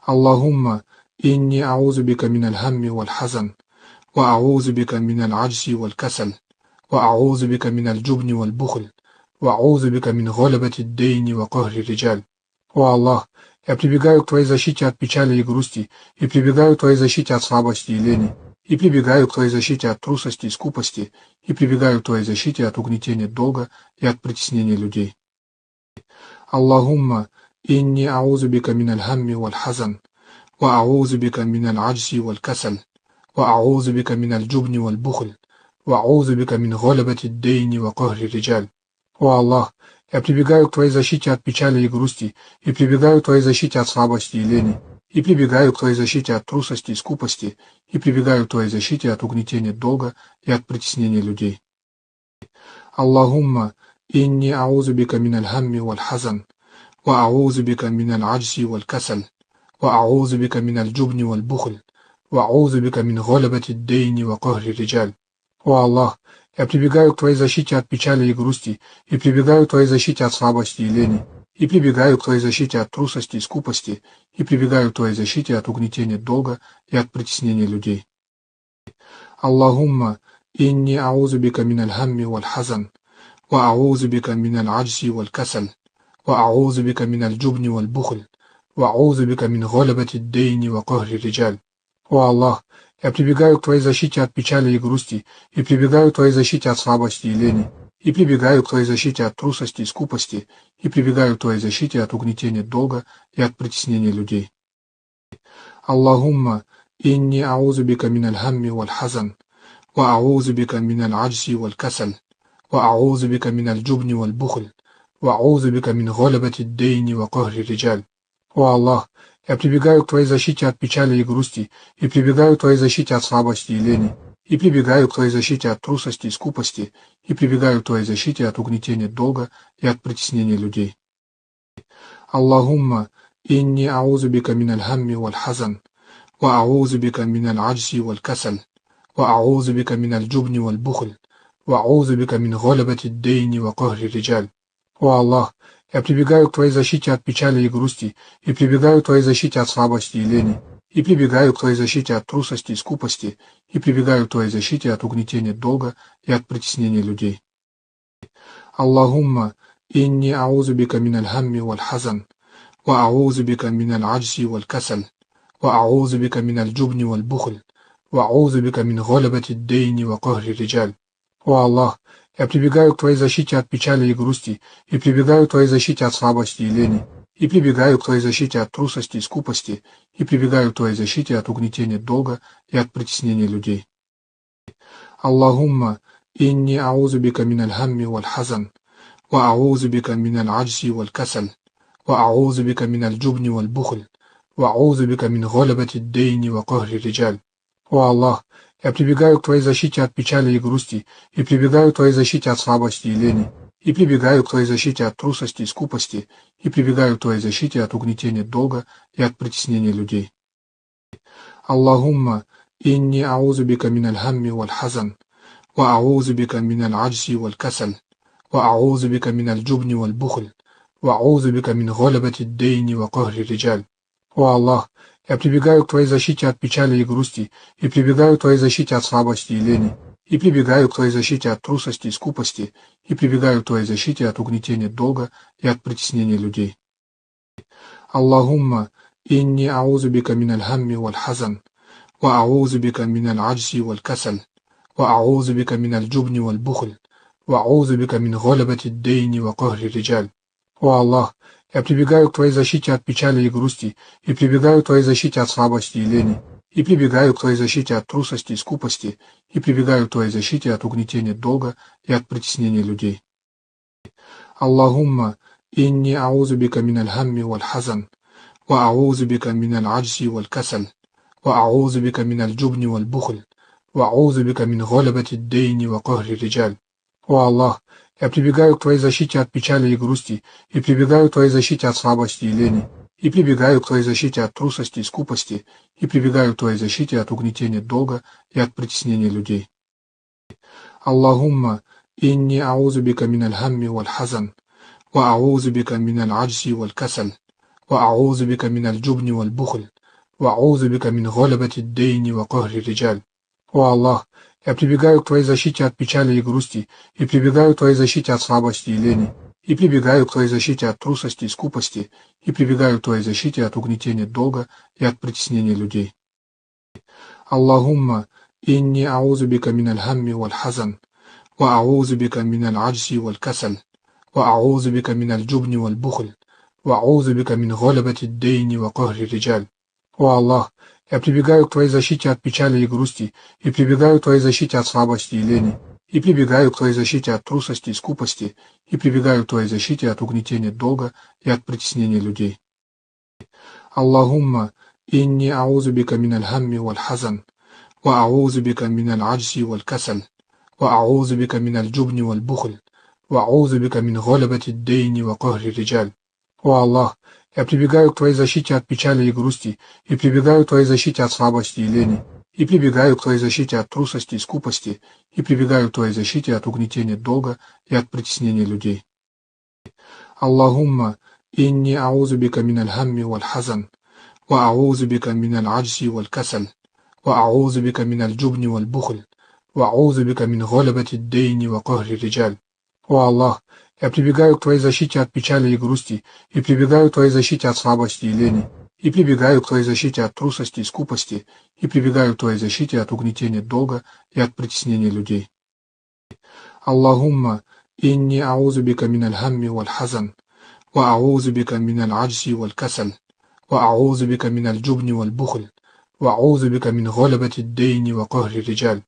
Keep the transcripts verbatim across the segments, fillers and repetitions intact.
اللهم إني أعوذ بك من الهم والحزن، وأعوذ بك من العجز والكسل، وأعوذ بك من الجبن والبخل، وأعوذ بك من غلبة الدين وقهر الرجال. О Аллах, я прибегаю к Твоей защите от печали и грусти, и прибегаю к Твоей защите от слабости и лени, и прибегаю к Твоей защите от трусости и скупости, и прибегаю к Твоей защите от угнетения долга и от притеснения людей. اللهم إني أعوذ بك من الهم والحزن، وأعوذ بك من العجز والكسل، وأعوذ بك من الجبن والبخل، وأعوذ بك من غلبة الدين وقهر الرجال. О Аллах, я прибегаю к Твоей защите от печали и грусти, и прибегаю к Твоей защите от слабости и лени, и прибегаю к Твоей защите от трусости и скупости, и прибегаю к Твоей защите от угнетения долга и от притеснения людей. اللهم إني أعوذ بك من الهم والحزن، وأعوذ بك من العجز والكسل، وأعوذ بك من الجبن والبخل، وأعوذ بك من غلبة الدين وقهر الرجال. О Аллах, я прибегаю к Твоей защите от печали и грусти, и прибегаю к Твоей защите от слабости и лени, и прибегаю к Твоей защите от трусости и скупости, и прибегаю к Твоей защите от угнетения долга и от притеснения людей. اللهم إني أعوذ بك من الهم والحزن، وأعوذ بك من العجز والكسل، وأعوذ بك من الجبن والبخل، وأعوذ بك من غلبة الدين وقهر الرجال. О Аллах, я прибегаю к Твоей защите от печали и грусти, и прибегаю к Твоей защите от слабости и лени, и прибегаю к Твоей защите от трусости и скупости, и прибегаю к Твоей защите от угнетения долга и от притеснения людей. اللهم إني أعوذ بك من الهم والحزن، وأعوذ بك من العجز والكسل، وأعوذ بك من الجبن والبخل، وأعوذ بك من غلبة الدين وقهر الرجال. О Аллах, я прибегаю к Твоей защите от печали и грусти, и прибегаю к Твоей защите от слабости и лени, и прибегаю к Твоей защите от трусости и скупости, и прибегаю к Твоей защите от угнетения долга и от притеснения людей. اللهم إني أعوذ بك من الهم والحزن، وأعوذ بك من العجز والكسل، وأعوذ بك من الجبن والبخل، وأعوذ بك من غلبة الدين وقهر الرجال. О Аллах, я прибегаю к Твоей защите от печали и грусти, и прибегаю к Твоей защите от слабости и лени, и прибегаю к Твоей защите от трусости и скупости, и прибегаю к Твоей защите от угнетения долга и от притеснения людей. اللهم إني أعوذ بك من الهم والحزن، وأعوذ بك من العجز والكسل، وأعوذ بك من الجبن والبخل، وأعوذ بك من غلبة الدين وقهر الرجال. О Аллах, я прибегаю к Твоей защите от печали и грусти, и прибегаю к Твоей защите от слабости и лени, и прибегаю к Твоей защите от трусости и скупости, и прибегаю к Твоей защите от угнетения долга и от притеснения людей. اللهم إني أعوذ بك من الهم والحزن، وأعوذ بك من العجز والكسل، وأعوذ بك من الجبن والبخل، وأعوذ بك من غلبة الدين وقهر الرجال. О Аллах, я прибегаю к Твоей защите от печали и грусти, и прибегаю к Твоей защите от слабости и лени, и прибегаю к Твоей защите от трусости и скупости, и прибегаю к Твоей защите от угнетения долга и от притеснения людей. اللهم إني أعوذ بك من الهم والحزن، وأعوذ بك من العجز والكسل، وأعوذ بك من الجبن والبخل، وأعوذ بك من غلبة الدين وقهر الرجال. О Аллах, я прибегаю к Твоей защите от печали и грусти, и прибегаю к Твоей защите от слабости и лени, и прибегаю к Твоей защите от трусости и скупости, и прибегаю к Твоей защите от угнетения долга и от притеснения людей. اللهم إني أعوذ بك من الهم والحزن، وأعوذ بك من العجز والكسل، وأعوذ بك من الجبن والبخل، وأعوذ بك من غلبة الدين وقهر الرجال. О Аллах, я прибегаю к Твоей защите от печали и грусти, и прибегаю к Твоей защите от слабости и лени, и прибегаю к Твоей защите от трусости и скупости, и прибегаю к Твоей защите от угнетения долга и от притеснения людей. اللهم إني أعوذ بك من الهم والحزن، وأعوذ بك من العجز والكسل، وأعوذ بك من الجبن والبخل، وأعوذ بك من غلبة الدين وقهر الرجال. О Аллах, я прибегаю к Твоей защите от печали и грусти, и прибегаю к Твоей защите от слабости и лени, и прибегаю к Твоей защите от трусости и скупости, и прибегаю к Твоей защите от угнетения долга и от притеснения людей. اللهم إني أعوذ بك من الهم والحزن، وأعوذ بك من العجز والكسل، وأعوذ بك من الجبن والبخل، وأعوذ بك من غلبة الدين وقهر الرجال. О Аллах, я прибегаю к Твоей защите от печали и грусти, и прибегаю к Твоей защите от слабости и лени, и прибегаю к Твоей защите от трусости и скупости, и прибегаю к Твоей защите от угнетения долга и от притеснения людей. اللهم إني أعوذ بك من الهم والحزن، وأعوذ بك من العجز والكسل، وأعوذ بك من الجبن والبخل، وأعوذ بك من غلبة الدين وقهر الرجال. О Аллах, я прибегаю к Твоей защите от печали и грусти, и прибегаю к Твоей защите от слабости и лени, и прибегаю к Твоей защите от трусости и скупости, и прибегаю к Твоей защите от угнетения долга и от притеснения людей. اللهم إني أعوذ بك من الهم والحزن، وأعوذ بك من العجز والكسل، وأعوذ بك من الجبن والبخل، وأعوذ بك من غلبة الدين وقهر الرجال. О Аллах, я прибегаю к Твоей защите от печали и грусти, и прибегаю к Твоей защите от слабости и лени, и прибегаю к Твоей защите от трусости и скупости, и прибегаю к Твоей защите от угнетения долга и от притеснения людей. اللهم إني أعوذ بك من الهم والحزن، وأعوذ بك من العجز والكسل، وأعوذ بك من الجبن والبخل، وأعوذ بك من غلبة الدين وقهر الرجال. О Аллах, я прибегаю к Твоей защите от печали и грусти, и прибегаю к Твоей защите от слабости и лени, и прибегаю к Твоей защите от трусости и скупости, и прибегаю к Твоей защите от угнетения долга и от притеснения людей. اللهم إني أعوذ بك من الهم والحزن، وأعوذ بك من العجز والكسل، وأعوذ بك من الجبن والبخل، وأعوذ بك من غلبة الدين وقهر الرجال.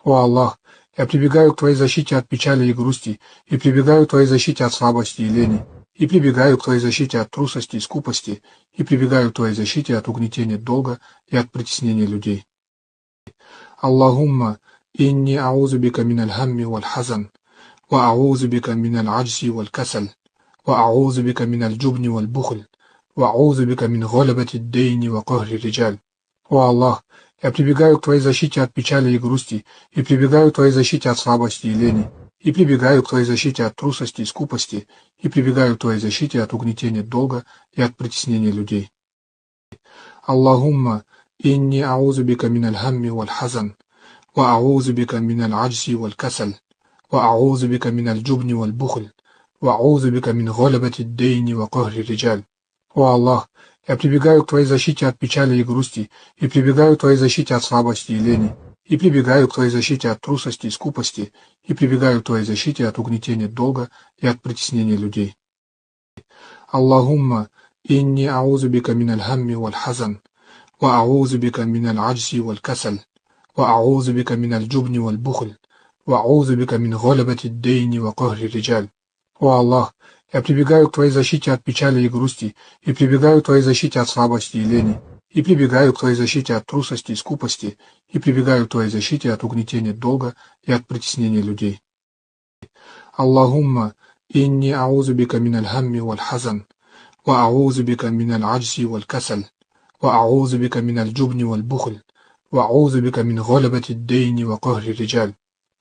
О Аллах, я прибегаю к Твоей защите от печали и грусти, и прибегаю к Твоей защите от слабости и лени, и прибегаю к Твоей защите от трусости и скупости, и прибегаю к Твоей защите от угнетения долга и от притеснения людей. اللهم إني أعوذ بك من الهم والحزن، وأعوذ بك من العجز والكسل، وأعوذ بك من الجبن والبخل، وأعوذ بك من غلبة الدين وقهر الرجال. О Аллах, я прибегаю к Твоей защите от печали и грусти, и прибегаю к Твоей защите от слабости и лени, и прибегаю к Твоей защите от трусости и скупости, и прибегаю к Твоей защите от угнетения долга и от притеснения людей. اللهم إني أعوذ بك من الهم والحزن، وأعوذ بك من العجز والكسل، وأعوذ بك من الجبن والبخل، وأعوذ بك من غلبة الدين وقهر الرجال. О Аллах, я прибегаю к Твоей защите от печали и грусти, и прибегаю к Твоей защите от слабости и лени, и прибегаю к Твоей защите от трусости и скупости, и прибегаю к Твоей защите от угнетения долга и от притеснения людей. اللهم إني أعوذ بك من الهم والحزن، وأعوذ بك من العجز والكسل، وأعوذ بك من الجبن والبخل، وأعوذ بك من غلبة الدين وقهر الرجال. О Аллах, я прибегаю к Твоей защите от печали и грусти, и прибегаю к Твоей защите от слабости и лени, и прибегаю к Твоей защите от трусости и скупости, и прибегаю к Твоей защите от угнетения долга и от притеснения людей. اللهم إني أعوذ بك من الهم والحزن، وأعوذ بك من العجز والكسل، وأعوذ بك من الجبن والبخل، وأعوذ بك من غلبة الدين وقهر الرجال.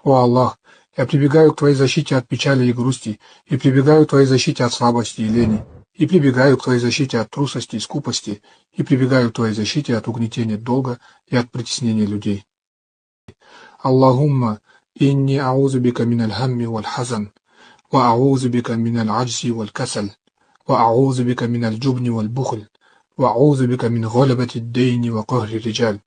О Аллах, я прибегаю к Твоей защите от печали и грусти, и прибегаю к Твоей защите от слабости и лени, и прибегаю к Твоей защите от трусости и скупости, и прибегаю к Твоей защите от угнетения долга и от притеснения людей. اللهم إني أعوذ بك من الهم والحزن، وأعوذ بك من العجز والكسل، وأعوذ بك من الجبن والبخل، وأعوذ بك من غلبة الدين وقهر الرجال.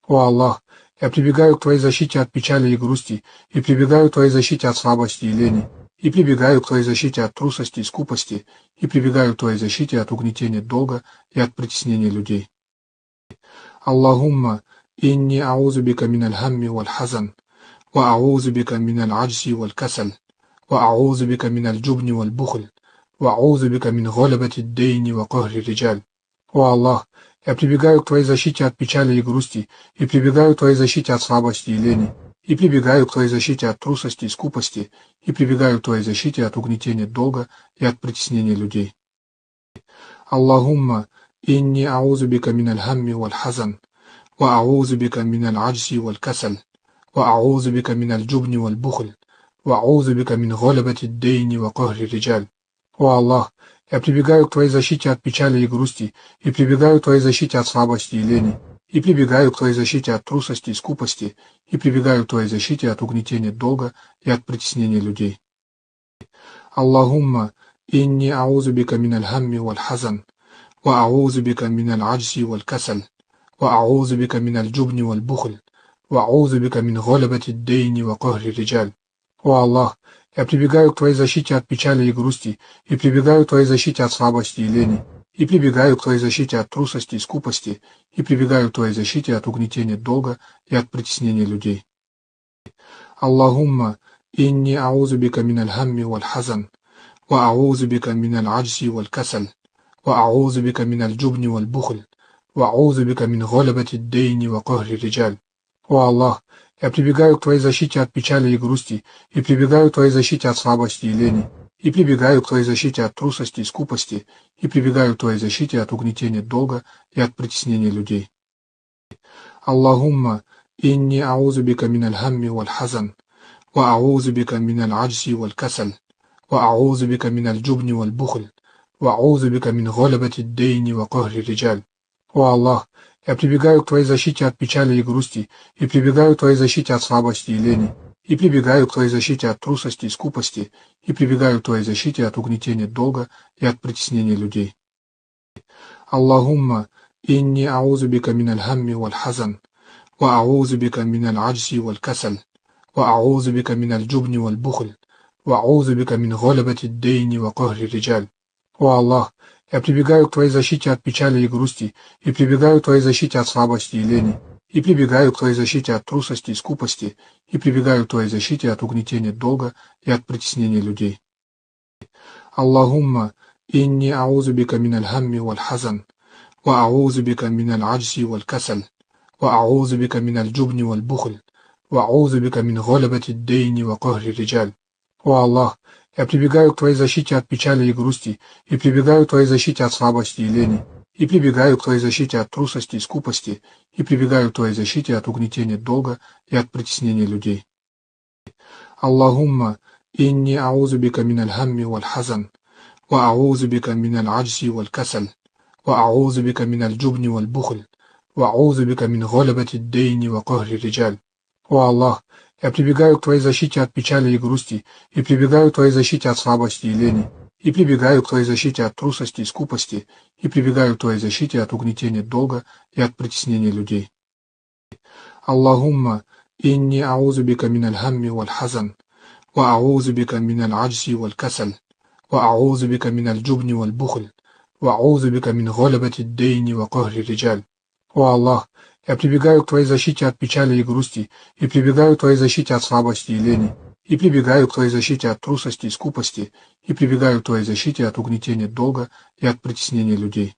О Аллах, я прибегаю к Твоей защите от печали и грусти, и прибегаю к Твоей защите от слабости и лени, и прибегаю к Твоей защите от трусости и скупости, и прибегаю к Твоей защите от угнетения долга и от притеснения людей. اللهم إني أعوذ بك من الهم والحزن، وأعوذ بك من العجز والكسل، وأعوذ بك من الجبن والبخل، وأعوذ بك من غلبة الدين وقهر الرجال. О Аллах, я прибегаю к Твоей защите от печали и грусти, и прибегаю к Твоей защите от слабости и лени, и прибегаю к Твоей защите от трусости и скупости, и прибегаю к Твоей защите от угнетения долга и от притеснения людей. اللهم إني أعوذ بك من الهم والحزن، وأعوذ بك من العجز والكسل، وأعوذ بك من الجبن والبخل، وأعوذ بك من غلبة الدين وقهر الرجال. О Аллах, Я прибегаю к Твоей защите от печали и грусти, и прибегаю к Твоей защите от слабости и лени, и прибегаю к Твоей защите от трусости и скупости, и прибегаю к Твоей защите от угнетения долга и от притеснения людей. اللهم إني أعوذ بك من الهم والحزن، وأعوذ بك من العجز والكسل، وأعوذ بك من الجبن والبخل، وأعوذ بك من غلبة الدين وقهر الرجال. О Аллах, я прибегаю к Твоей защите от печали и грусти, и прибегаю к Твоей защите от слабости и лени, и прибегаю к Твоей защите от трусости и скупости, и прибегаю к Твоей защите от угнетения долга и от притеснения людей. اللهم إني أعوذ بك من الهم والحزن، وأعوذ بك من العجز والكسل، وأعوذ بك من الجبن والبخل، وأعوذ بك من غلبة الدين وقهر الرجال. О Аллах, я прибегаю к Твоей защите от печали и грусти, и прибегаю к Твоей защите от слабости и лени, и прибегаю к Твоей защите от трусости и скупости, и прибегаю к Твоей защите от угнетения долга и от притеснения людей. اللهم إني أعوذ بك من الهم والحزن، وأعوذ بك من العجز والكسل، وأعوذ بك من الجبن والبخل، وأعوذ بك من غلبة الدين وقهر الرجال. О Аллах, я прибегаю к Твоей защите от печали и грусти, и прибегаю к Твоей защите от слабости и лени, и прибегаю к Твоей защите от трусости и скупости, и прибегаю к Твоей защите от угнетения долга и от притеснения людей. اللهم إني أعوذ بك من الهم والحزن، وأعوذ بك من العجز والكسل، وأعوذ بك من الجبن والبخل، وأعوذ بك من غلبة الدين وقهر الرجال. О Аллах, я прибегаю к Твоей защите от печали и грусти, и прибегаю к Твоей защите от слабости и лени, и прибегаю к Твоей защите от трусости и скупости, и прибегаю к Твоей защите от угнетения долга и от притеснения людей. اللهم إني أعوذ بك من الهم والحزن، وأعوذ بك من العجز والكسل، وأعوذ بك من الجبن والبخل، وأعوذ بك من غلبة الدين وقهر الرجال. О Аллах, я прибегаю к Твоей защите от печали и грусти, и прибегаю к Твоей защите от слабости и лени, и прибегаю к Твоей защите от трусости и скупости, и прибегаю к Твоей защите от угнетения долга и от притеснения людей. اللهم إني أعوذ بك من الهم والحزن، وأعوذ بك من العجز والكسل، وأعوذ بك من الجبن والبخل، وأعوذ بك من غلبة الدين وقهر الرجال. О Аллах, я прибегаю к Твоей защите от печали и грусти, и прибегаю к Твоей защите от слабости и лени, и прибегаю к Твоей защите от трусости и скупости, и прибегаю к Твоей защите от угнетения долга и от притеснения людей. اللهم إني أعوذ بك من الهم والحزن، وأعوذ بك من العجز والكسل، وأعوذ بك من الجبن والبخل، وأعوذ بك من غلبة الدين وقهر الرجال. О Аллах, я прибегаю к Твоей защите от печали и грусти, и прибегаю к Твоей защите от слабости и лени, и прибегаю к Твоей защите от трусости и скупости, и прибегаю к Твоей защите от угнетения долга и от притеснения людей.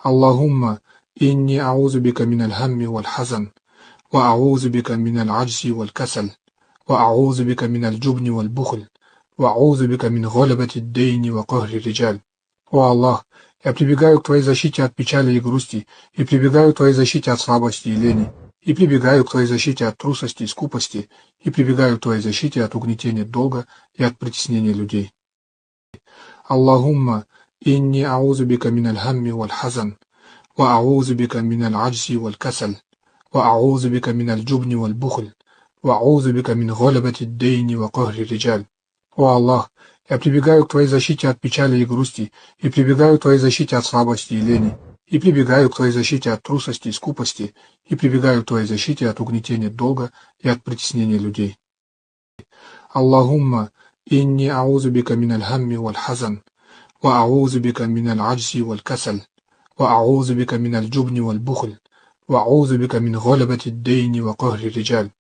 اللهم إني أعوذ بك من الهم والحزن، وأعوذ بك من العجز والكسل، وأعوذ بك من الجبن والبخل، وأعوذ بك من غلبة الدين وقهر الرجال. О Аллах, я прибегаю к Твоей защите от печали и грусти, и прибегаю к Твоей защите от слабости и лени, и прибегаю к Твоей защите от трусости и скупости, и прибегаю к Твоей защите от угнетения долга и от притеснения людей. اللهم إني أعوذ بك من الهم والحزن، وأعوذ بك من العجز والكسل، وأعوذ بك من الجبن والبخل، وأعوذ بك من غلبة الدين وقهر الرجال. О Аллах, я прибегаю к Твоей защите от печали и грусти, и прибегаю к Твоей защите от слабости и лени, и прибегаю к Твоей защите от трусости и скупости, и прибегаю к Твоей защите от угнетения долга и от притеснения людей. اللهم إني أعوذ بك من الهم والحزن، وأعوذ بك من العجز والكسل، وأعوذ بك من الجبن والبخل، وأعوذ بك من غلبة الدين وقهر الرجال.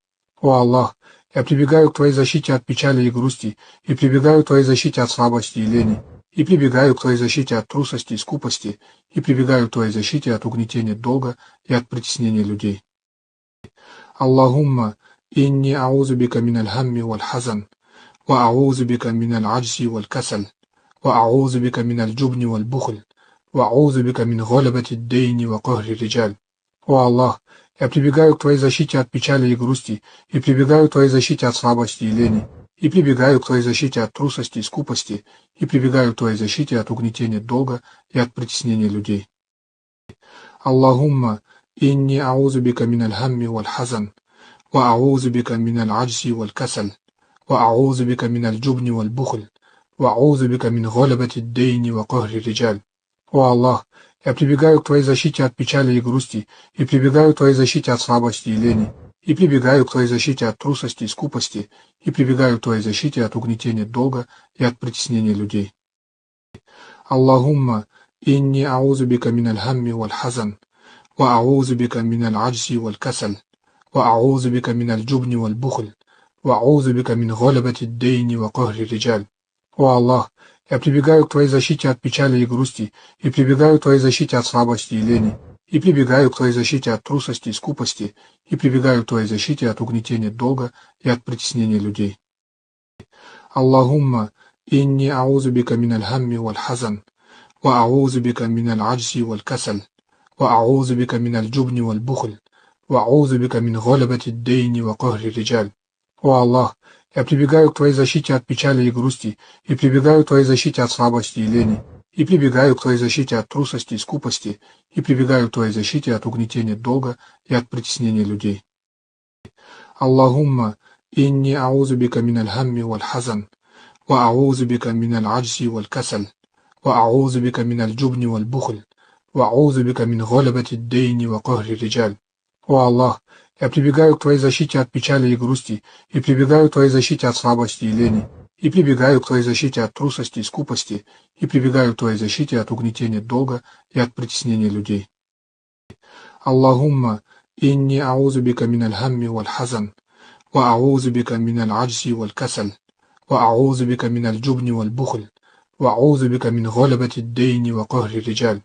О Аллах, я прибегаю к Твоей защите от печали и грусти, и прибегаю к Твоей защите от слабости и лени, и прибегаю к Твоей защите от трусости и скупости, и прибегаю к Твоей защите от угнетения долга и от притеснения людей. اللهم إني أعوذ بك من الهم والحزن، وأعوذ بك من العجز والكسل، وأعوذ بك من الجبن والبخل، وأعوذ بك من غلبة الدين وقهر الرجال. О Аллах, я прибегаю к Твоей защите от печали и грусти, и прибегаю к Твоей защите от слабости и лени, и прибегаю к твоей защите от трусости и скупости, и прибегаю к твоей защите от угнетения долга и от притеснения людей. اللهم إني أعوذ بك من الهم والحزن، وأعوذ بك من العجز والكسل، وأعوذ بك من الجبن والبخل، وأعوذ بك من غلبة الدين وقهر الرجال. О Аллах, я прибегаю к твоей защите от печали и грусти, и прибегаю к твоей защите от слабости и лени, и прибегаю к твоей защите от трусости и скупости, и прибегаю к твоей защите от угнетения долга и от притеснения людей. اللهم إني أعوذ بك من الهم والحزن، وأعوذ بك من العجز والكسل، وأعوذ بك من الجبن والبخل، وأعوذ بك من غلبة الدين وقهر الرجال. О Аллах, я прибегаю к твоей защите от печали и грусти, и прибегаю к твоей защите от слабости и лени, и прибегаю к твоей защите от трусости и скупости, и прибегаю к твоей защите от угнетения долга и от притеснения людей. اللهم إني أعوذ بك من الهم والحزن، وأعوذ بك من العجز والكسل، وأعوذ بك من الجبن والبخل، وأعوذ بك من غلبة الدين وقهر الرجال. О Аллах, я прибегаю к твоей защите от печали и грусти, и прибегаю к твоей защите от слабости и лени, и прибегаю к твоей защите от трусости и скупости, и прибегаю к твоей защите от угнетения долга и от притеснения людей. اللهم إني أعوذ بك من الهم والحزن، وأعوذ بك من العجز والكسل، وأعوذ بك من الجبن والبخل، وأعوذ بك من غلبة الدين وقهر الرجال. О Аллах, я прибегаю к твоей защите от печали и грусти, и прибегаю к твоей защите от слабости и лени, и прибегаю к твоей защите от трусости и скупости, и прибегаю к твоей защите от угнетения долга и от притеснения людей. اللهم إني أعوذ بك من الهم والحزن، وأعوذ بك من العجز والكسل، وأعوذ بك من الجبن والبخل، وأعوذ بك من غلبة الدين وقهر الرجال.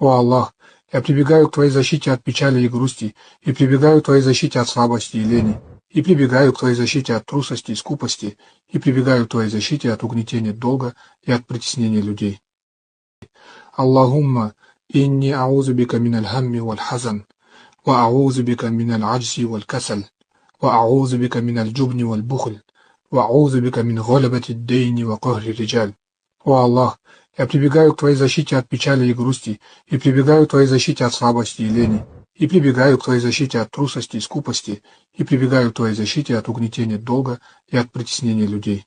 О Аллах, я прибегаю к твоей защите от печали и грусти, и прибегаю к твоей защите от слабости и лени, и прибегаю к твоей защите от трусости и скупости, и прибегаю к твоей защите от угнетения долга и от притеснения людей. اللهم إني أعوذ بك من الهم والحزن، وأعوذ بك من العجز والكسل، وأعوذ بك من الجبن والبخل، وأعوذ بك من غلبة الدين وقهر الرجال. О Аллах, я прибегаю к твоей защите от печали и грусти, и прибегаю к твоей защите от слабости и лени, и прибегаю к твоей защите от трусости и скупости, и прибегаю к твоей защите от угнетения долга и от притеснения людей.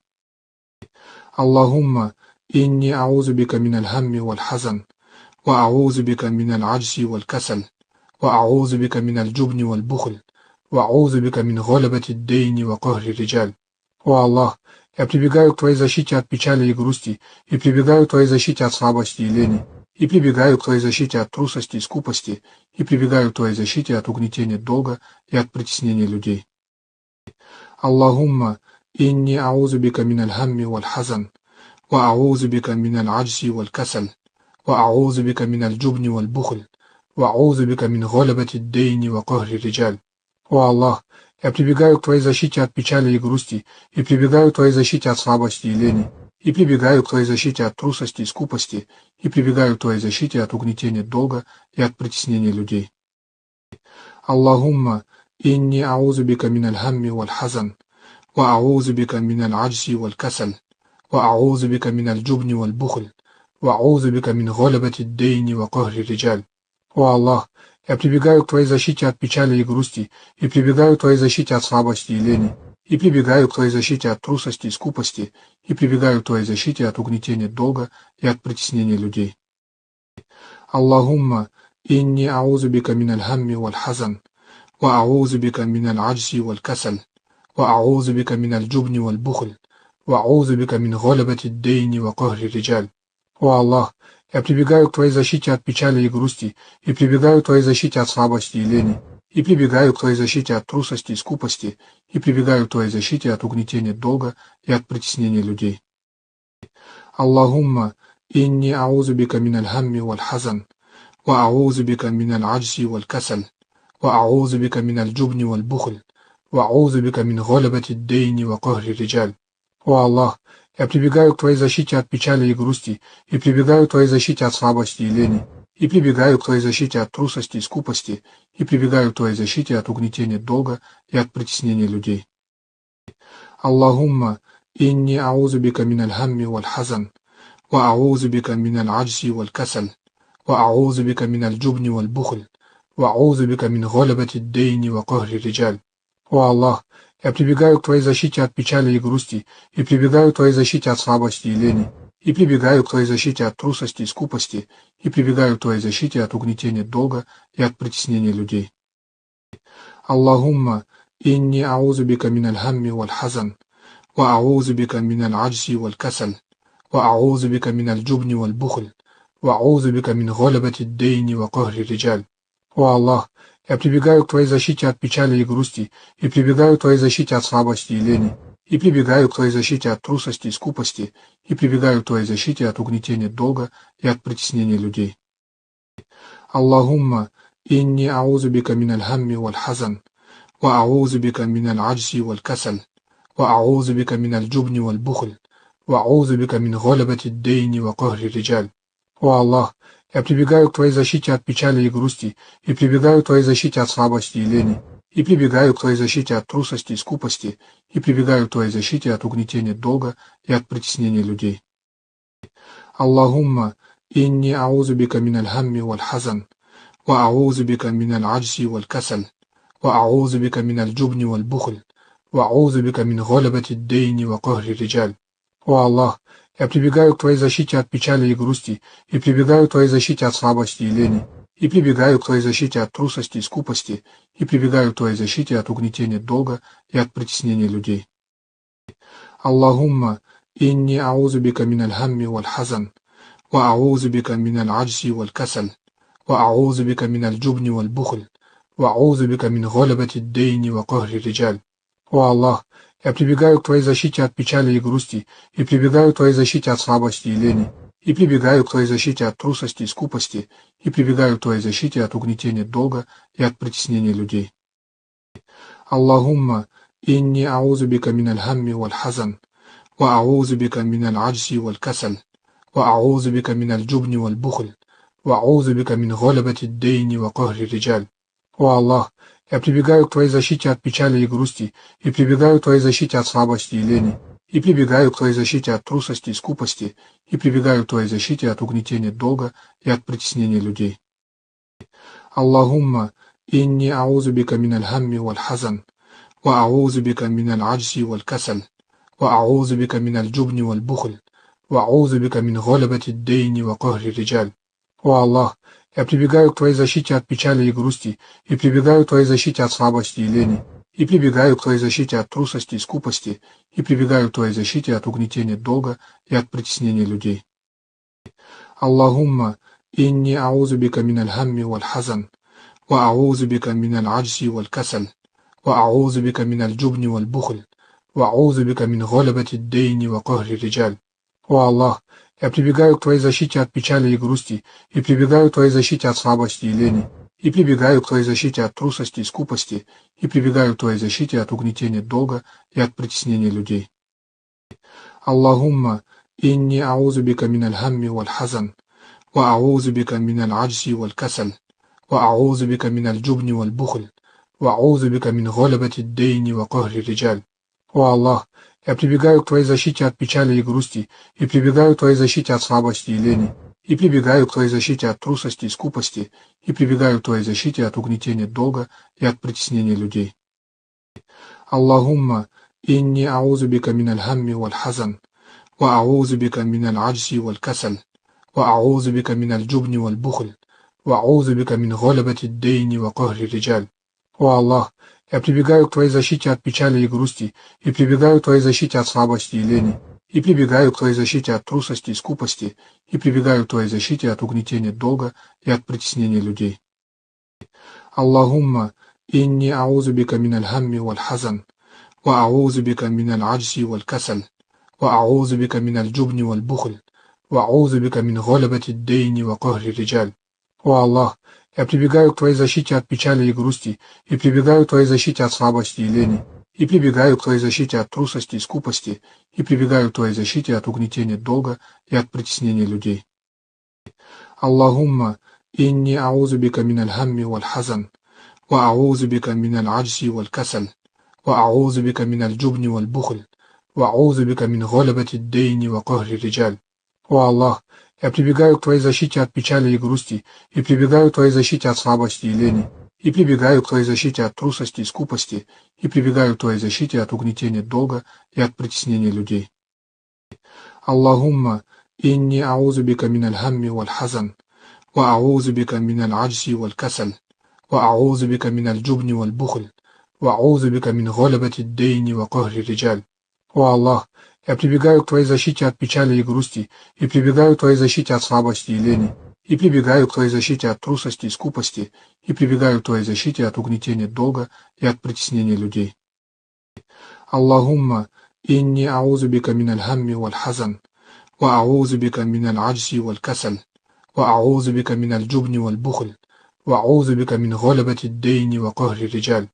اللهم إني أعوذ بك من الهم والحزن، وأعوذ بك من العجز والكسل، وأعوذ بك من الجبن والبخل، وأعوذ بك من غلبة الدين وقهر الرجال. О Аллах, я прибегаю к твоей защите от печали и грусти, и прибегаю к твоей защите от слабости и лени, и прибегаю к твоей защите от трусости и скупости, и прибегаю к твоей защите от угнетения долга и от притеснения людей. اللهم إني أعوذ بك من الهم والحزن، وأعوذ بك من العجز والكسل، وأعوذ بك من الجبن والبخل، وأعوذ بك من غلبة الدين وقهر الرجال. О Аллах, я прибегаю к твоей защите от печали и грусти, и прибегаю к твоей защите от слабости и лени, и прибегаю к твоей защите от трусости и скупости, и прибегаю к твоей защите от угнетения долга и от притеснения людей. اللهم إني أعوذ بك من الهم والحزن، وأعوذ بك من العجز والكسل، وأعوذ بك من الجبن والبخل، وأعوذ بك من غلبة الدين وقهر الرجال. О Аллах, я прибегаю к твоей защите от печали и грусти, и прибегаю к твоей защите от слабости и лени, и прибегаю к твоей защите от трусости и скупости, и прибегаю к твоей защите от угнетения долга и от притеснения людей. اللهم إني أعوذ بك من الهم والحزن، وأعوذ بك من العجز والكسل، وأعوذ بك من الجبن والبخل، وأعوذ بك من غلبة الدين وقهر الرجال. О Аллах, я прибегаю к твоей защите от печали и грусти, и прибегаю к твоей защите от слабости и лени, и прибегаю к твоей защите от трусости и скупости, и прибегаю к твоей защите от угнетения долга и от притеснения людей. اللهم إني أعوذ بك من الهم والحزن، وأعوذ بك من العجز والكسل، وأعوذ بك من الجبن والبخل، وأعوذ بك من غلبة الدين وقهر الرجال. О Аллах, я прибегаю к твоей защите от печали и грусти, и прибегаю к твоей защите от слабости и лени, и прибегаю к твоей защите от трусости и скупости, и прибегаю к твоей защите от угнетения долга и от притеснения людей. إني أعوذ بك من الهم والحزن، وأعوذ بك من العجز والكسل، وأعوذ بك من الجبن والبخل، وأعوذ بك من غلبة الدين وقهر الرجال. О Аллах, я прибегаю к Твоей защите от печали и грусти, и прибегаю к Твоей защите от слабости и лени, и прибегаю к Твоей защите от трусости и скупости, и прибегаю к Твоей защите от угнетения долга и от притеснения людей. اللهم إني أعوذ بك من الهم والحزن، وأعوذ بك من العجز والكسل، وأعوذ بك من الجبن والبخل، وأعوذ بك من غلبة الدين وقهر الرجال. О Аллах, я прибегаю к Твоей защите от печали и грусти, и прибегаю к Твоей защите от слабости и лени, и прибегаю к Твоей защите от трусости и скупости, и прибегаю к Твоей защите от угнетения долга и от притеснения людей. اللهم إني أعوذ بك من الهم والحزن، وأعوذ بك من العجز والكسل، وأعوذ بك من الجبن والبخل، وأعوذ بك من غلبة الدين وقهر الرجال. О Аллах, я прибегаю к Твоей защите от печали и грусти, и прибегаю к Твоей защите от слабости и лени, и прибегаю к Твоей защите от трусости и скупости, и прибегаю к Твоей защите от угнетения долга и от притеснения людей. اللهم إني أعوذ بك من الهم والحزن، وأعوذ بك من العجز والكسل، وأعوذ بك من الجبن والبخل، وأعوذ بك من غلبة الدين وقهر الرجال. О Аллах, я прибегаю к Твоей защите от печали и грусти, и прибегаю к Твоей защите от слабости и лени, и прибегаю к Твоей защите от трусости и скупости, и прибегаю к Твоей защите от угнетения долга и от притеснения людей. اللهم إني أعوذ بك من الهم والحزن، وأعوذ بك من العجز والكسل، وأعوذ بك من الجبن والبخل، وأعوذ بك من غلبة الدين وقهر الرجال. О Аллах, я прибегаю к Твоей защите от печали и грусти, и прибегаю к Твоей защите от слабости и лени, и прибегаю к Твоей защите от трусости и скупости, и прибегаю к Твоей защите от угнетения долга и от притеснения людей. اللهم إني أعوذ بك من الهم والحزن، وأعوذ بك من العجز والكسل، وأعوذ بك من الجبن والبخل، وأعوذ بك من غلبة الدين وقهر الرجال. О Аллах, я прибегаю к Твоей защите от печали и грусти, и прибегаю к Твоей защите от слабости и лени, и прибегаю к Твоей защите от трусости и скупости, и прибегаю к Твоей защите от угнетения долга и от притеснения людей. اللهم إني أعوذ بك من الهم والحزن، وأعوذ بك من العجز والكسل، وأعوذ بك من الجبن والبخل، وأعوذ بك من غلبة الدين وقهر الرجال. О Аллах, я прибегаю к Твоей защите от печали и грусти, и прибегаю к Твоей защите от слабости и лени, и прибегаю к Твоей защите от трусости и скупости, и прибегаю к Твоей защите от угнетения долга и от притеснения людей. اللهم إني أعوذ بك من الهم والحزن، وأعوذ بك من العجز والكسل، وأعوذ بك من الجبن والبخل، وأعوذ بك من غلبة الدين وقهر الرجال. О Аллах, я прибегаю к Твоей защите от печали и грусти, и прибегаю к Твоей защите от слабости и лени, и прибегаю к Твоей защите от трусости и скупости, и прибегаю к Твоей защите от угнетения долга и от притеснения людей. اللهم إني أعوذ بك من الهم والحزن، وأعوذ بك من العجز والكسل، وأعوذ بك من الجبن والبخل، وأعوذ بك من غلبة الدين وقهر الرجال. О Аллах, я прибегаю к Твоей защите от печали и грусти, и прибегаю к Твоей защите от слабости и лени, и прибегаю к Твоей защите от трусости и скупости, и прибегаю к Твоей защите от угнетения долга и от притеснения людей. اللهم إني أعوذ بك من الهم والحزن، وأعوذ بك من العجز والكسل، وأعوذ بك من الجبن والبخل، وأعوذ بك من غلبة الدين وقهر الرجال. О Аллах, я прибегаю к Твоей защите от печали и грусти, и прибегаю к Твоей защите от слабости и лени, и прибегаю к Твоей защите от трусости и скупости, и прибегаю к Твоей защите от угнетения долга и от притеснения людей. اللهم إني أعوذ بك من الهم والحزن، وأعوذ بك من العجز والكسل، وأعوذ بك من الجبن والبخل، وأعوذ بك من غلبة الدين وقهر الرجال. О Аллах, я прибегаю к Твоей защите от печали и грусти, и прибегаю к Твоей защите от слабости и лени, и прибегаю к Твоей защите от трусости и скупости, и прибегаю к Твоей защите от угнетения долга и от притеснения людей. اللهم إني أعوذ بك من الهم والحزن، وأعوذ بك من العجز والكسل، وأعوذ بك من الجبن والبخل، وأعوذ بك من غلبة الدين وقهر الرجال. О Аллах, я прибегаю к Твоей защите от печали и грусти, и прибегаю к Твоей защите от слабости и лени, и прибегаю к Твоей защите от трусости и скупости, и прибегаю к Твоей защите от угнетения долга и от притеснения людей. اللهم إني أعوذ بك من الهم والحزن، وأعوذ بك من العجز والكسل، وأعوذ بك من الجبن والبخل، وأعوذ بك من غلبة الدين وقهر الرجال. О Аллах, я прибегаю к Твоей защите от печали и грусти, и прибегаю к Твоей защите от слабости и лени, и прибегаю к Твоей защите от трусости и скупости, и прибегаю к Твоей защите от угнетения долга и от притеснения людей. اللهم إني أعوذ بك من الهم والحزن، وأعوذ بك من العجز والكسل، وأعوذ بك من الجبن والبخل، وأعوذ بك من غلبة الدين وقهر الرجال.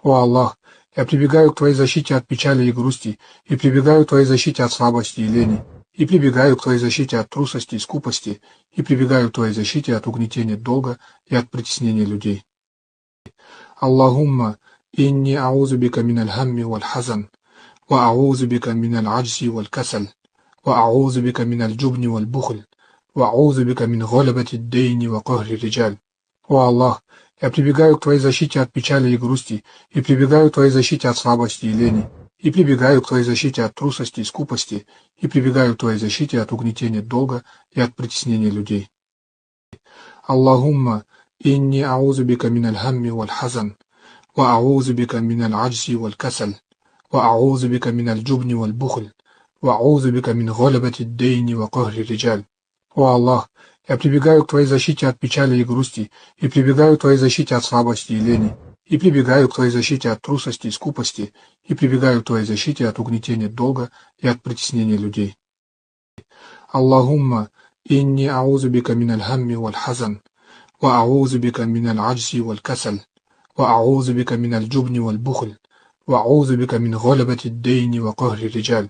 О Аллах, я прибегаю к Твоей защите от печали и грусти, и прибегаю к Твоей защите от слабости и лени, и прибегаю к Твоей защите от трусости и скупости, и прибегаю к Твоей защите от угнетения долга и от притеснения людей. اللهم إني أعوذ بك من الهم والحزن، وأعوذ بك من العجز والكسل، وأعوذ بك من الجبن والبخل، وأعوذ بك من غلبة الدين وقهر الرجال. О Аллах, я прибегаю к Твоей защите от печали и грусти, и прибегаю к Твоей защите от слабости и лени, и прибегаю к Твоей защите от трусости и скупости, и прибегаю к Твоей защите от угнетения долга и от притеснения людей. اللهم إني أعوذ بك من الهم والحزن، وأعوذ بك من العجز والكسل، وأعوذ بك من الجبن والبخل، وأعوذ بك من غلبة الدين وقهر الرجال. О Аллах, я прибегаю к Твоей защите от печали и грусти, и прибегаю к Твоей защите от слабости и лени, и прибегаю к Твоей защите от трусости и скупости, и прибегаю к Твоей защите от угнетения долга и от притеснения людей. اللهم إني أعوذ بك من الهم والحزن، وأعوذ بك من العجز والكسل، وأعوذ بك من الجبن والبخل، وأعوذ بك من غلبة الدين وقهر الرجال.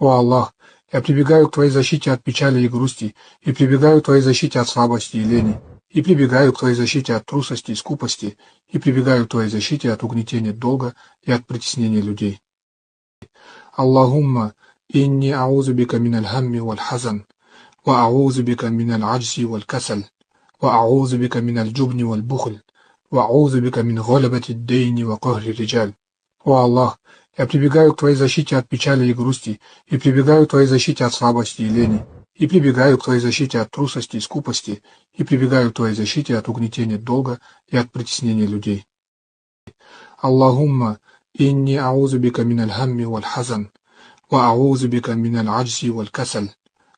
О Аллах, я прибегаю к Твоей защите от печали и грусти, и прибегаю к Твоей защите от слабости и лени, и прибегаю к Твоей защите от трусости и скупости, и прибегаю к Твоей защите от угнетения долга и от притеснения людей. اللهم إني أعوذ بك من الهم والحزن، وأعوذ بك من العجز والكسل، وأعوذ بك من الجبن والبخل، وأعوذ بك من غلبة الدين وقهر الرجال. О Аллах, я прибегаю к Твоей защите от печали и грусти, и прибегаю к Твоей защите от слабости и лени, и прибегаю к Твоей защите от трусости и скупости, и прибегаю к Твоей защите от угнетения долга и от притеснения людей. اللهم إني أعوذ بك من الهم والحزن، وأعوذ بك من العجز والكسل،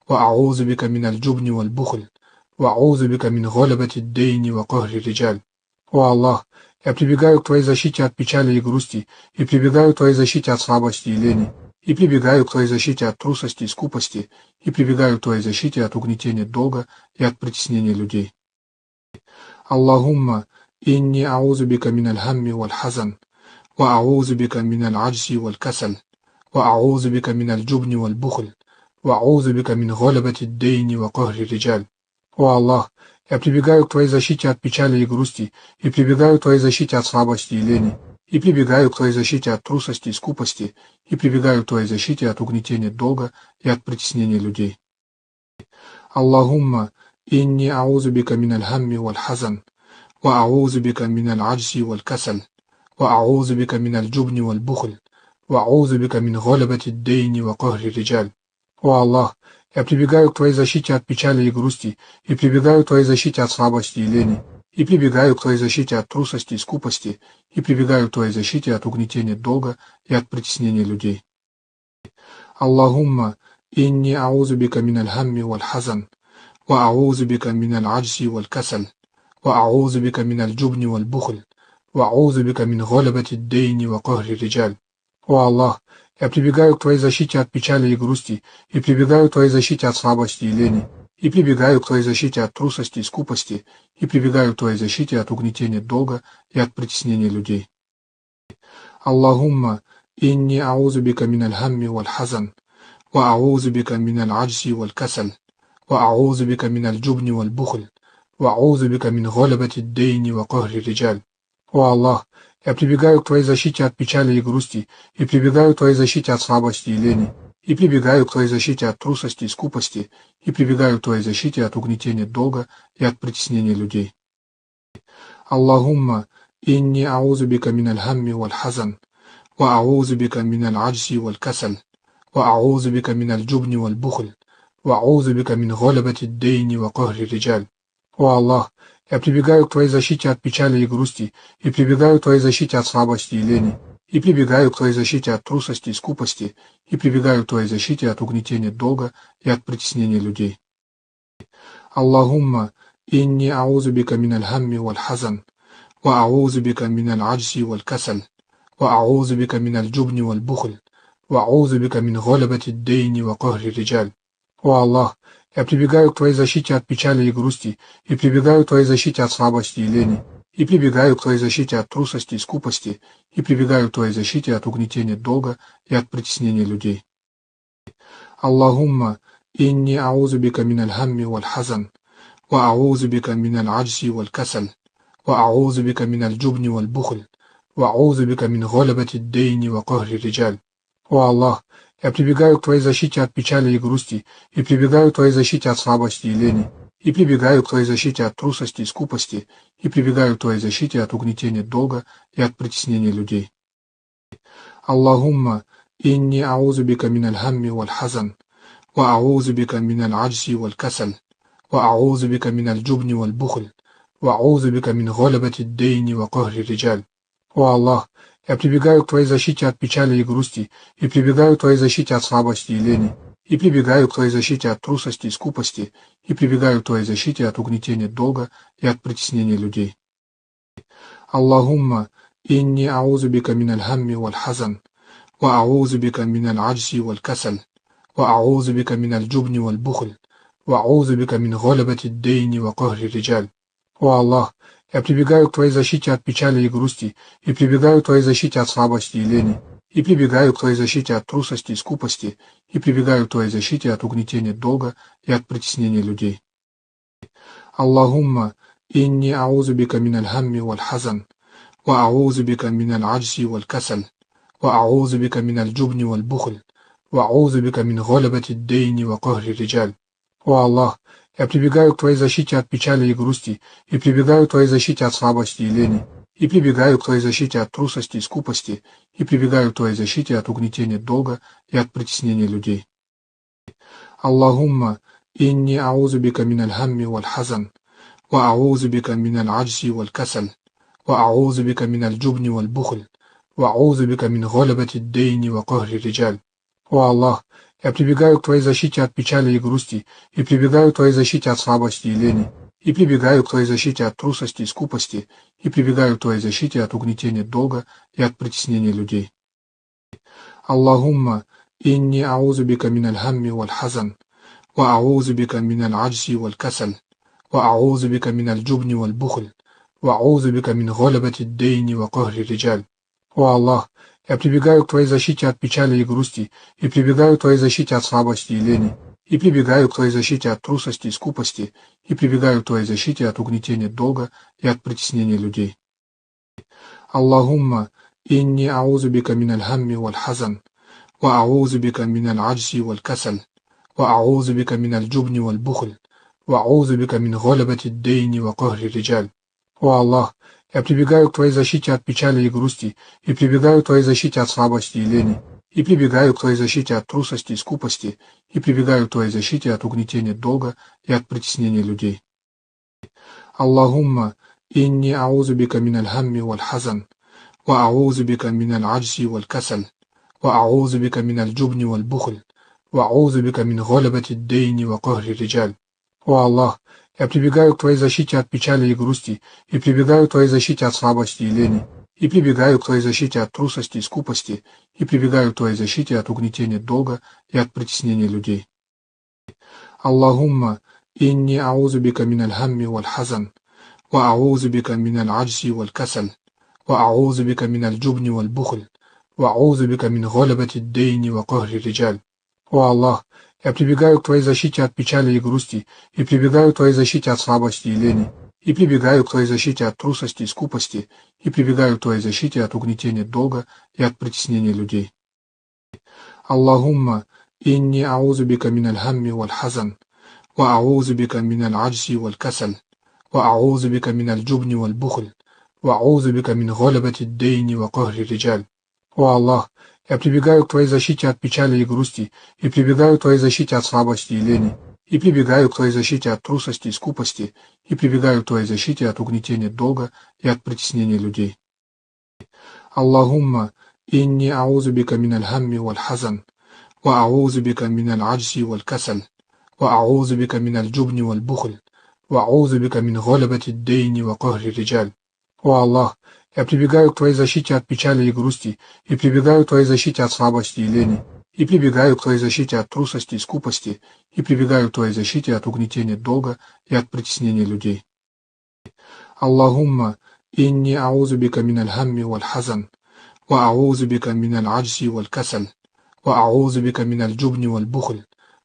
وأعوذ بك من الجبن والبخل، وأعوذ بك من غلبة الدين وقهر الرجال. О Аллах, я прибегаю к Твоей защите от печали и грусти, и прибегаю к Твоей защите от слабости и лени, и прибегаю к Твоей защите от трусости и скупости, и прибегаю к Твоей защите от угнетения долга и от притеснения людей. اللهم إني أعوذ بك من الهم والحزن، وأعوذ بك من العجز والكسل، وأعوذ بك من الجبن والبخل، وأعوذ بك من غلبة الدين وقهر الرجال. О Аллах, я прибегаю к Твоей защите от печали и грусти, и прибегаю к Твоей защите от слабости и лени, и прибегаю к Твоей защите от трусости и скупости, и прибегаю к Твоей защите от угнетения долга и от притеснения людей. اللهم إني أعوذ بك من الهم والحزن، وأعوذ بك من العجز والكسل، وأعوذ بك من الجبن والبخل، وأعوذ بك من غلبة الدين وقهر الرجال. О Аллах, я прибегаю к Твоей защите от печали и грусти, и прибегаю к Твоей защите от слабости и лени, и прибегаю к Твоей защите от трусости и скупости, и прибегаю к Твоей защите от угнетения долга и от притеснения людей. اللهم إني أعوذ بك من الهم والحزن، وأعوذ بك من العجز والكسل، وأعوذ بك من الجبن والبخل، وأعوذ بك من غلبة الدين وقهر الرجال. О Аллах, я прибегаю к Твоей защите от печали и грусти, и прибегаю к Твоей защите от слабости и лени, и прибегаю к Твоей защите от трусости и скупости, и прибегаю к Твоей защите от угнетения долга и от притеснения людей. اللهم إني أعوذ بك من الهم والحزن، وأعوذ بك من العجز والكسل، وأعوذ بك من الجبن والبخل، وأعوذ بك من غلبة الدين وقهر الرجال. О Аллах, Я прибегаю к Твоей защите от печали и грусти, и прибегаю к Твоей защите от слабости и лени, и прибегаю к Твоей защите от трусости и скупости, и прибегаю к Твоей защите от угнетения долга и от притеснения людей. اللهم إني أعوذ بك من الهم والحزن، وأعوذ بك من العجز والكسل، وأعوذ بك من الجبن والبخل، وأعوذ بك من غلبة الدين وقهر الرجال. О Аллах, я прибегаю к Твоей защите от печали и грусти, и прибегаю к Твоей защите от слабости и лени, и прибегаю к Твоей защите от трусости и скупости, и прибегаю к Твоей защите от угнетения долга и от притеснения людей. اللهم إني أعوذ بك من الهم والحزن، وأعوذ بك من العجز والكسل، وأعوذ بك من الجبن والبخل، وأعوذ بك من غلبة الدين وقهر الرجال. О Аллах, я прибегаю к Твоей защите от печали и грусти, и прибегаю к Твоей защите от слабости и лени, и прибегаю к Твоей защите от трусости и скупости, и прибегаю к Твоей защите от угнетения долга и от притеснения людей. اللهم إني أعوذ بك من الهم والحزن، وأعوذ بك من العجز والكسل، وأعوذ بك من الجبن والبخل، وأعوذ بك من غلبة الدين وقهر الرجال. О Аллах, я прибегаю к Твоей защите от печали и грусти, и прибегаю к Твоей защите от слабости и лени, и прибегаю к Твоей защите от трусости и скупости, и прибегаю к Твоей защите от угнетения долга и от притеснения людей. اللهم إني أعوذ بك من الهم والحزن، وأعوذ بك من العجز والكسل، وأعوذ بك من الجبن والبخل، وأعوذ بك من غلبة الدين وقهر الرجال. О Аллах, я прибегаю к Твоей защите от печали и грусти, и прибегаю к Твоей защите от слабости и лени, и прибегаю к Твоей защите от трусости и скупости, и прибегаю к Твоей защите от угнетения долга и от притеснения людей. اللهم إني أعوذ بك من الهم والحزن، وأعوذ بك من العجز والكسل، وأعوذ بك من الجبن والبخل، وأعوذ بك من غلبة الدين وقهر الرجال. О Аллах, я прибегаю к Твоей защите от печали и грусти, и прибегаю к Твоей защите от слабости и лени, и прибегаю к Твоей защите от трусости и скупости, и прибегаю к Твоей защите от угнетения долга и от притеснения людей. اللهم إني أعوذ بك من الهم والحزن، وأعوذ بك من العجز والكسل، وأعوذ بك من الجبن والبخل، وأعوذ بك من غلبة الدين وقهر الرجال. О Аллах, я прибегаю к Твоей защите от печали и грусти, и прибегаю к Твоей защите от слабости и лени, и прибегаю к Твоей защите от трусости и скупости, и прибегаю к Твоей защите от угнетения долга и от притеснения людей. اللهم إني أعوذ بك من الهم والحزن، وأعوذ بك من العجز والكسل، وأعوذ بك من الجبن والبخل، وأعوذ بك من غلبة الدين وقهر الرجال. О Аллах, я прибегаю к Твоей защите от печали и грусти, и прибегаю к Твоей защите от слабости и лени, и прибегаю к Твоей защите от трусости и скупости, и прибегаю к Твоей защите от угнетения долга и от притеснения людей. اللهم إني أعوذ بك من الهم والحزن، وأعوذ بك من العجز والكسل، وأعوذ بك من الجبن والبخل، وأعوذ بك من غلبة الدين وقهر الرجال. О Аллах, я прибегаю к Твоей защите от печали и грусти, и прибегаю к Твоей защите от слабости и лени, и прибегаю к Твоей защите от трусости и скупости, и прибегаю к Твоей защите от угнетения долга и от притеснения людей. اللهم إني أعوذ بك من الهم والحزن، وأعوذ بك من العجز والكسل، وأعوذ بك من الجبن والبخل، وأعوذ بك من غلبة الدين وقهر الرجال. О Аллах, я прибегаю к Твоей защите от печали и грусти, и прибегаю к Твоей защите от слабости и лени, и прибегаю к Твоей защите от трусости и скупости, и прибегаю к Твоей защите от угнетения долга и от притеснения людей. اللهم إني أعوذ بك من الهم والحزن، وأعوذ بك من العجز والكسل، وأعوذ بك من الجبن والبخل، وأعوذ بك من غلبة الدين وقهر الرجال. О Аллах, я прибегаю к Твоей защите от печали и грусти, и прибегаю к Твоей защите от слабости и лени, и прибегаю к Твоей защите от трусости и скупости, и прибегаю к Твоей защите от угнетения долга и от притеснения людей. اللهم إني أعوذ بك من الهم والحزن، وأعوذ بك من العجز والكسل، وأعوذ بك من الجبن والبخل، وأعوذ بك من غلبة الدين وقهر الرجال. О Аллах, я прибегаю к Твоей защите от печали и грусти, и прибегаю к Твоей защите от слабости и лени, и прибегаю к твоей защите от трусости и скупости, и прибегаю к твоей защите от угнетения долга и от притеснения людей. اللهم إني أعوذ بك من الهم والحزن، وأعوذ بك من العجز والكسل، وأعوذ بك من الجبن والبخل، وأعوذ بك من غلبة الدين وقهر الرجال. О Аллах, я прибегаю к твоей защите от печали и грусти, и прибегаю к твоей защите от слабости и лени, и прибегаю к твоей защите от трусости и скупости, и прибегаю к твоей защите от угнетения долга и от притеснения людей. اللهم إني أعوذ بك من الهم والحزن، وأعوذ بك من العجز والكسل، وأعوذ بك من الجبن والبخل، وأعوذ بك من غلبة الدين وقهر الرجال. О Аллах, я прибегаю к твоей защите от печали и грусти, и прибегаю к твоей защите от слабости и лени, и прибегаю к твоей защите от трусости и скупости, и прибегаю к твоей защите от угнетения долга и от притеснения людей. اللهم إني أعوذ بك من الهم والحزن، وأعوذ بك من العجز والكسل، وأعوذ بك من الجبن والبخل،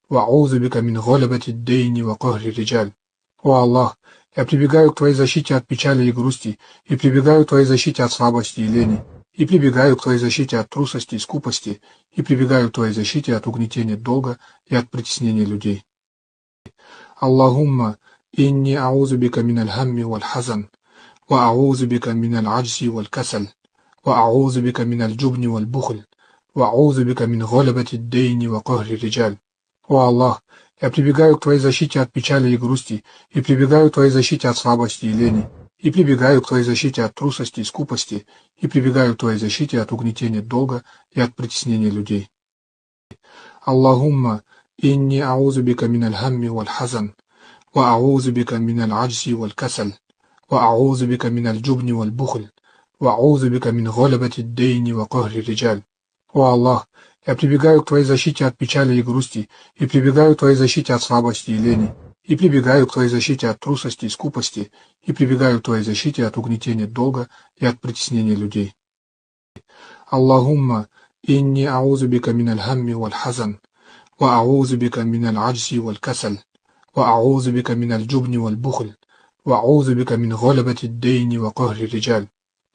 وأعوذ بك من غلبة الدين وقهر الرجال. О Аллах, я прибегаю к твоей защите от печали и грусти, и прибегаю к твоей защите от слабости и лени, и прибегаю к твоей защите от трусости и скупости, и прибегаю к твоей защите от угнетения долга и от притеснения людей. اللهم إني أعوذ بك من الهم والحزن، وأعوذ بك من العجز والكسل، وأعوذ بك من الجبن والبخل، وأعوذ بك من غلبة الدين وقهر الرجال. О Аллах, я прибегаю к твоей защите от печали и грусти, и прибегаю к твоей защите от слабости и лени, и прибегаю к твоей защите от трусости и скупости, и прибегаю к твоей защите от угнетения долга и от притеснения людей. اللهم إني أعوذ بك من الهم والحزن، وأعوذ بك من العجز والكسل، وأعوذ بك من الجبن والبخل، وأعوذ بك من غلبة الدين وقهر الرجال. О Аллах, я прибегаю к твоей защите от печали и грусти, и прибегаю к твоей защите от слабости и лени, и прибегаю к твоей защите от трусости и скупости, и прибегаю к твоей защите от угнетения долга и от притеснения людей. اللهم إني أعوذ بك من الهم والحزن، وأعوذ بك من العجز والكسل، وأعوذ بك من الجبن والبخل، وأعوذ بك من غلبة الدين وقهر الرجال.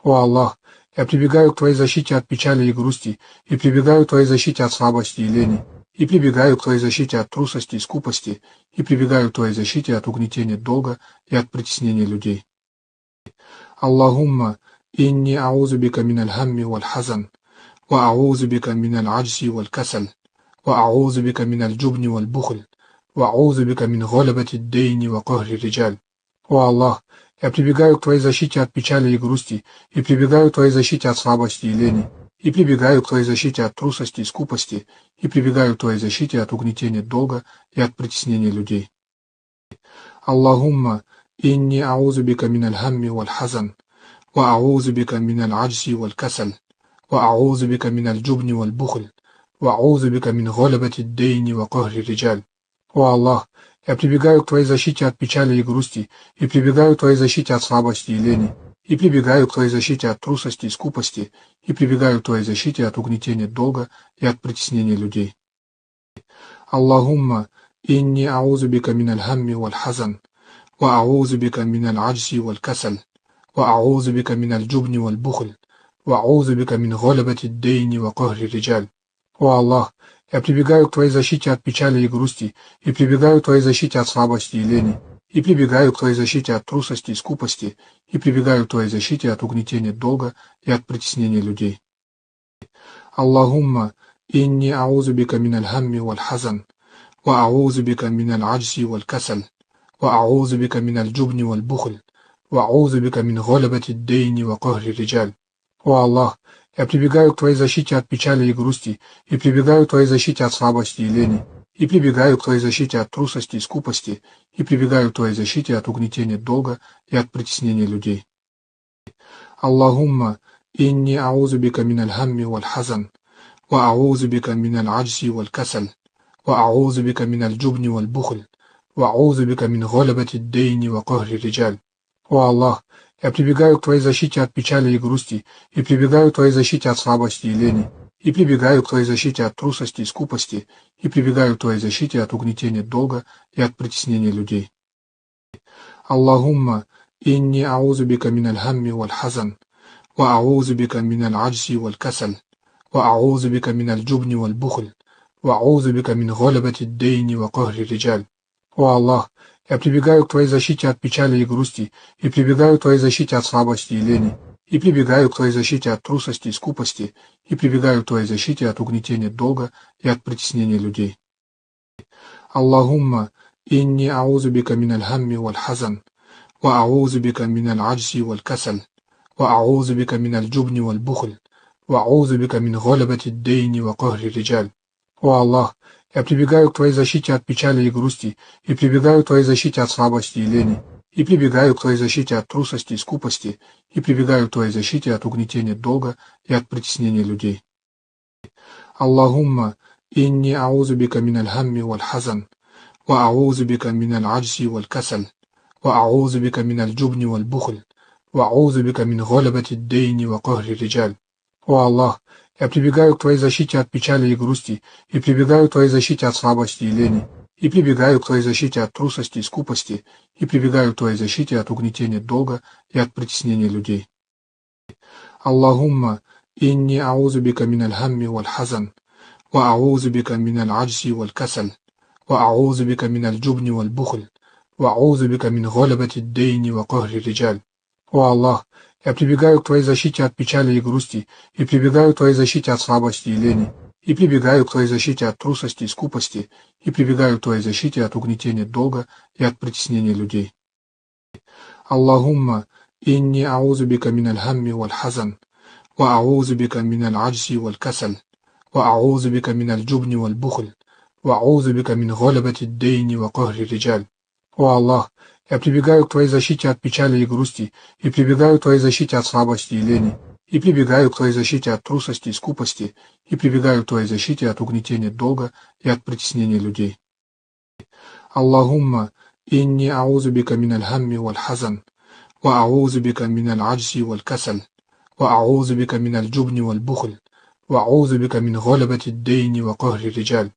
О Аллах, я прибегаю к твоей защите от печали и грусти, и прибегаю к твоей защите от слабости и лени, и прибегаю к твоей защите от трусости и скупости, и прибегаю к твоей защите от угнетения долга и от притеснения людей. اللهم إني أعوذ بك من الهم والحزن، وأعوذ بك من العجز والكسل، وأعوذ بك من الجبن والبخل، وأعوذ بك من غلبة الدين وقهر الرجال. О Аллах, я прибегаю к твоей защите от печали и грусти, и прибегаю к твоей защите от слабости и лени, и прибегаю к твоей защите от трусости и скупости, и прибегаю к твоей защите от угнетения долга и от притеснения людей. اللهم إني أعوذ بك من الهم والحزن، وأعوذ بك من العجز والكسل، وأعوذ بك من الجبن والبخل، وأعوذ بك من غلبة الدين وقهر الرجال. О Аллах, я прибегаю к твоей защите от печали и грусти, и прибегаю к твоей защите от слабости и лени, и прибегаю к твоей защите от трусости и скупости, и прибегаю к твоей защите от угнетения долга и от притеснения людей. اللهم إني أعوذ بك من الهم والحزن، وأعوذ بك من العجز والكسل، وأعوذ بك من الجبن والبخل، وأعوذ بك من غلبة الدين وقهر الرجال. О Аллах, я прибегаю к твоей защите от печали и грусти, и прибегаю к твоей защите от слабости и лени, и прибегаю к твоей защите от трусости и скупости, и прибегаю к твоей защите от угнетения долга и от притеснения людей. اللهم إني أعوذ بك من الهم والحزن، وأعوذ بك من العجز والكسل، وأعوذ بك من الجبن والبخل، وأعوذ بك من غلبة الدين وقهر الرجال. О Аллах, я прибегаю к твоей защите от печали и грусти, и прибегаю к твоей защите от слабости и лени, и прибегаю к твоей защите от трусости и скупости, и прибегаю к твоей защите от угнетения долга и от притеснения людей. اللهم إني أعوذ بك من الهم والحزن، وأعوذ بك من العجز والكسل، وأعوذ بك من الجبن والبخل، وأعوذ بك من غلبة الدين وقهر الرجال. О Аллах, я прибегаю к твоей защите от печали и грусти, и прибегаю к твоей защите от слабости и лени, и прибегаю к твоей защите от трусости и скупости, и прибегаю к твоей защите от угнетения долга и от притеснения людей. إني أعوذ بك من الهم والحزن، وأعوذ بك من العجز والكسل، وأعوذ بك من الجبن والبخل، وأعوذ بك من غلبة الدين وقهر الرجال. О Аллах, я прибегаю к Твоей защите от печали и грусти, и прибегаю к Твоей защите от слабости и лени, и прибегаю к Твоей защите от трусости и скупости, и прибегаю к Твоей защите от угнетения долга и от притеснения людей. اللهم إني أعوذ بك من الهم والحزن، وأعوذ بك من العجز والكسل، وأعوذ بك من الجبن والبخل، وأعوذ بك من غلبة الدين وقهر الرجال. О Аллах, я прибегаю к Твоей защите от печали и грусти, и прибегаю к Твоей защите от слабости и лени, и прибегаю к Твоей защите от трусости и скупости, и прибегаю к Твоей защите от угнетения долга и от притеснения людей. اللهم إني أعوذ بك من الهم والحزن، وأعوذ بك من العجز والكسل، وأعوذ بك من الجبن والبخل، وأعوذ بك من غلبة الدين وقهر الرجال. О Аллах, я прибегаю к Твоей защите от печали и грусти, и прибегаю к Твоей защите от слабости и лени, и прибегаю к Твоей защите от трусости и скупости, и прибегаю к Твоей защите от угнетения долга и от притеснения людей. اللهم إني أعوذ بك من الهم والحزن، وأعوذ بك من العجز والكسل، وأعوذ بك من الجبن والبخل، وأعوذ بك من غلبة الدين وقهر الرجال. О Аллах, я прибегаю к Твоей защите от печали и грусти, и прибегаю к Твоей защите от слабости и лени, и прибегаю к Твоей защите от трусости и скупости, и прибегаю к Твоей защите от угнетения долга и от притеснения людей. اللهم إني أعوذ بك من الهم والحزن، وأعوذ بك من العجز والكسل، وأعوذ بك من الجبن والبخل، وأعوذ بك من غلبة الدين وقهر الرجال. О Аллах, я прибегаю к Твоей защите от печали и грусти, и прибегаю к Твоей защите от слабости и лени, и прибегаю к Твоей защите от трусости и скупости, и прибегаю к Твоей защите от угнетения долга и от притеснения людей. اللهم إني أعوذ بك من الهم والحزن، وأعوذ بك من العجز والكسل، وأعوذ بك من الجبن والبخل، وأعوذ بك من غلبة الدين وقهر الرجال.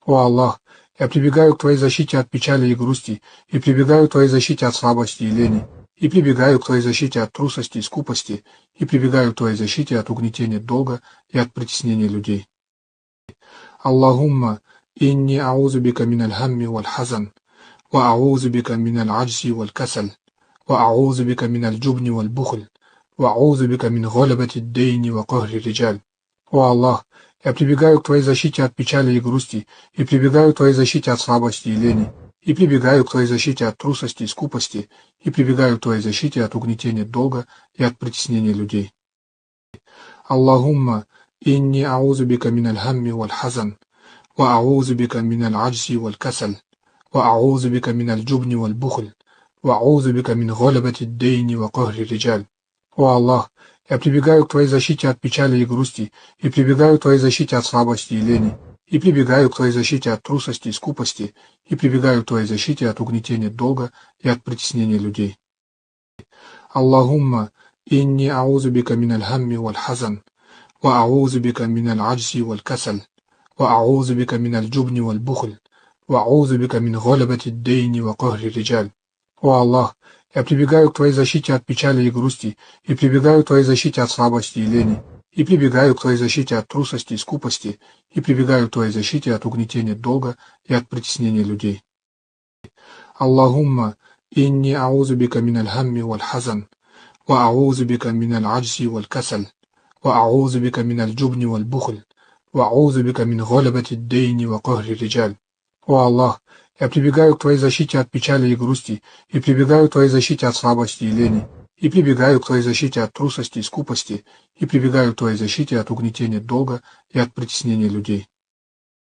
О Аллах, я прибегаю к Твоей защите от печали и грусти, и прибегаю к Твоей защите от слабости и лени, и прибегаю к Твоей защите от трусости и скупости, и прибегаю к Твоей защите от угнетения долга и от притеснения людей. اللهم إني أعوذ بك من الهم والحزن، وأعوذ بك من العجز والكسل، وأعوذ بك من الجبن والبخل، وأعوذ بك من غلبة الدين وقهر الرجال. О Аллах, я прибегаю к Твоей защите от печали и грусти, и прибегаю к Твоей защите от слабости и лени, и прибегаю к Твоей защите от трусости и скупости, и прибегаю к Твоей защите от угнетения долга и от притеснения людей. اللهم إني أعوذ بك من الهم والحزن، وأعوذ بك من العجز والكسل، وأعوذ بك من الجبن والبخل، وأعوذ بك من غلبة الدين وقهر الرجال. О Аллах, я прибегаю к Твоей защите от печали и грусти, и прибегаю к Твоей защите от слабости и лени, и прибегаю к Твоей защите от трусости и скупости, и прибегаю к Твоей защите от угнетения долга и от притеснения людей. اللهم إني أعوذ بك من الهم والحزن، وأعوذ بك من العجز والكسل، وأعوذ بك من الجبن والبخل، وأعوذ بك من غلبة الدين وقهر الرجال. О Аллах, я прибегаю к Твоей защите от печали и грусти, и прибегаю к Твоей защите от слабости и лени, и прибегаю к Твоей защите от трусости и скупости, и прибегаю к Твоей защите от угнетения долга и от притеснения людей. اللهم إني أعوذ بك من الهم والحزن، وأعوذ بك من العجز والكسل، وأعوذ بك من الجبن والبخل، وأعوذ بك من غلبة الدين وقهر الرجال. О Аллах, я прибегаю к Твоей защите от печали и грусти, и прибегаю к Твоей защите от слабости и лени, и прибегаю к Твоей защите от трусости и скупости, и прибегаю к Твоей защите от угнетения долга и от притеснения людей.